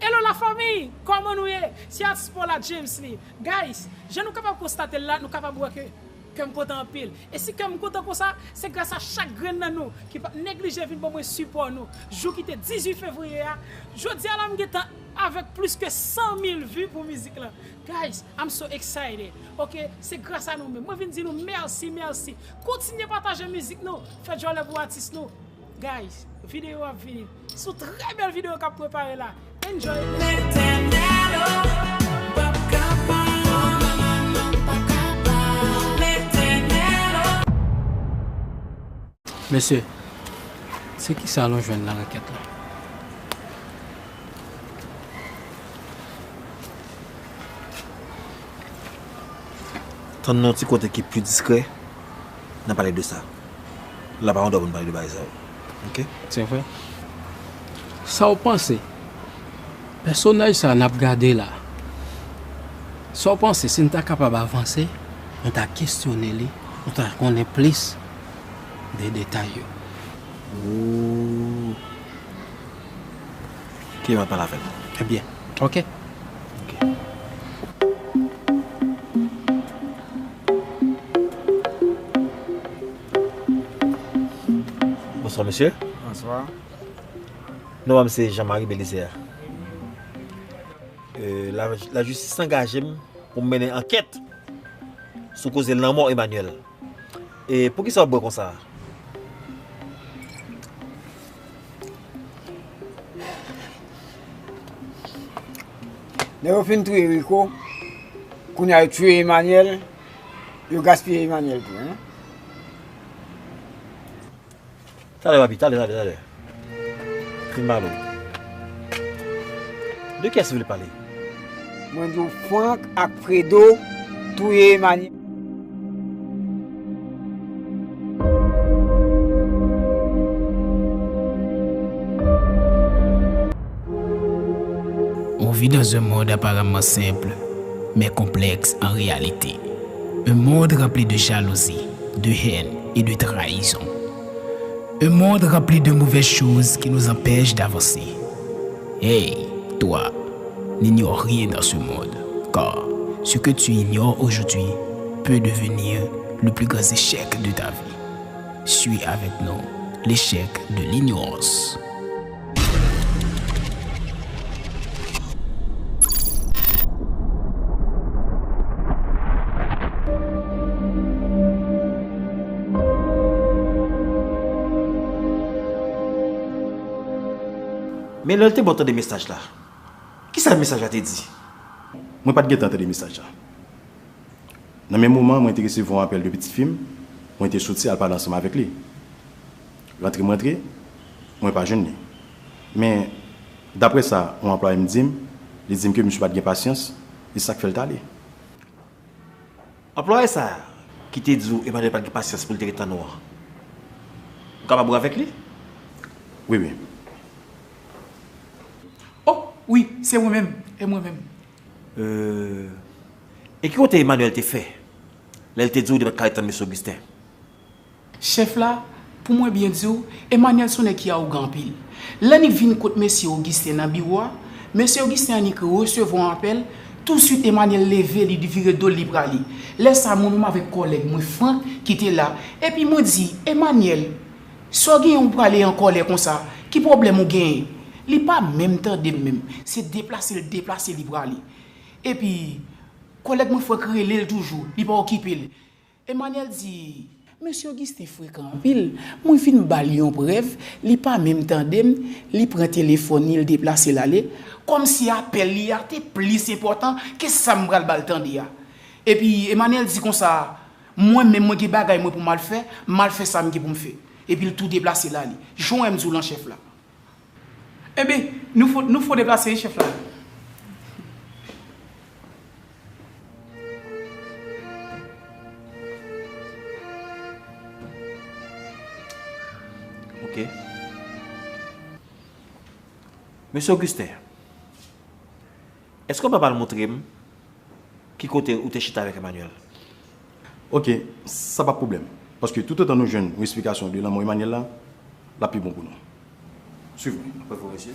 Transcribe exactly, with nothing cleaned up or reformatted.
Hello la famille, kòman nou ye? Se Atis Paula James li. Guys, jan nou kapab konstate l la, nou kapab wè ke kè m kontan anpil. E si kè m kontan konsa, se gras a chak grenn nan nou ki pa t neglije vin ban mwen sipò nou. Jou ki te dizuit fevriye a, jodi a la m gentan avèk plis ke san mil vi pou mizik lan. Guys, I'm so excited. Ok, se gras a nou menm. Mwen vin di nou mèsi, mèsi. Kontinye pataje mizik nou. Fè djòlè pou atis nou. Guys, videyo ap vini. Se yon trè bèl videyo k ap prepare la. Enjoy! Letènèl, oh, m p ap kapab. Letènèl, oh. Mesye, se kisa nou jwenn nan ankèt la? Tann nan yon ti kote ki pi diskrè, n a pale de sa. La pa yon dwa pou n pale de bagay sa yo. Ok? Se vre. Sa w panse? Pèsonaj sa n ap gade la, sa w panse si n ta kapab avanse, nou ta kesyone li, nou ta konnen plis de detay yo? Ooh. Ki lè m ap pale avè l? Ebyen, ok. Ok. Bonswa, mesye. Bonswa. Non pa m se Jean Marie Belizaire. Euh, la, lajistis angaje m pou m mennen ankèt sou koze lanmò Emmanuel. E poukisa w bwè konsa? Nèg yo fin touye Rico, kounye a yo touye Emmanuel, yo gaspiye Emmanuel tou, en. Talè, papi, talè, talè, talè. Fin pale. De kiyès ou vle pale? Mwen di w Frank ak Fredo touye Emmanuel. On vit dans un monde apparemment simple, mais complexe en réalité. Un monde rempli de jalousie, de haine et de trahison. Un monde rempli de mauvaises choses qui nous empêchent d'avancer. Hey, toi, n'ignore rien dans ce monde, car ce que tu ignores aujourd'hui peut devenir le plus grand échec de ta vie. Suis avec nous, l'échec de l'ignorance. Men lè l te ba w tande mesaj la, kisa mesaj la te di? Mwen pa t gentan tande mesaj la. Nan menm moman, mwen te resevwa yon apèl de pitit fi m, mwen te soti al pale ansanm avèk li. Rantre m rantre, mwen pa jwenn li. Men, daprè sa yon anplwaye m di m, li di m ke misye pa t gen pasyans, e sa k fè l t ale. Anplwaye sa a ki te di w Emmanuel pa t gen pasyans pou l te ret tann ou an, ou kapab wè avèk li? Wi, wi. Oh, wi, se mwen menm, e mwen menm. Euh, e ki kote Emmanuel te fè lè l te di w li pa t ka ret tann mesye Augustin? Chèf la, pou mwen byen di w, Emmanuel se yon nèg ki awogan anpil. Lè n vin kot mesye Augustin nan biwo a, mesye Augustin annik resevwa yon apèl, tousuit Emmanuel leve, li vire do l, li prale. Lè sa a, mwen menm avèk kòlèg mwen Frank ki te la, epi mwen di, Emmanuel, sa w genyen ou prale an kòlè konsa? Ki pwoblèm ou genyen? Li pa menm tande m menm. Se deplase l deplase, li prale. Epi, kòlèg mwen Frank rele l toujou, li pa okipe l. Emmanuel di, mesye Augustin frekan anpil, mwen fin ba l yon prèv, li pa menm tande m, li pran telefòn li, l deplase l ale, kòmsi apèl li a te plis enpòtan ke sa m pral ba l tande a. Epi Emmanuel di konsa, mwen menm mwen gen bagay mwen pou m al fè, m al fè sa m gen pou m fè. Epi l tou deplase l ale. Jan w wè m di w lan chèf la. Ebyen, nou fo, nou fo deplase wi chèf la. Ok. Mesye Augustin, èske w pa pral montre m ki kote ou te chita avèk Emmanuel? Ok, sa pa pwoblèm. Paske toutotan nou jwenn yon esplikasyon de lanmò Emmanuel la, l ap pi bon pou nou. Swiv mwen. Apre vou, mesye.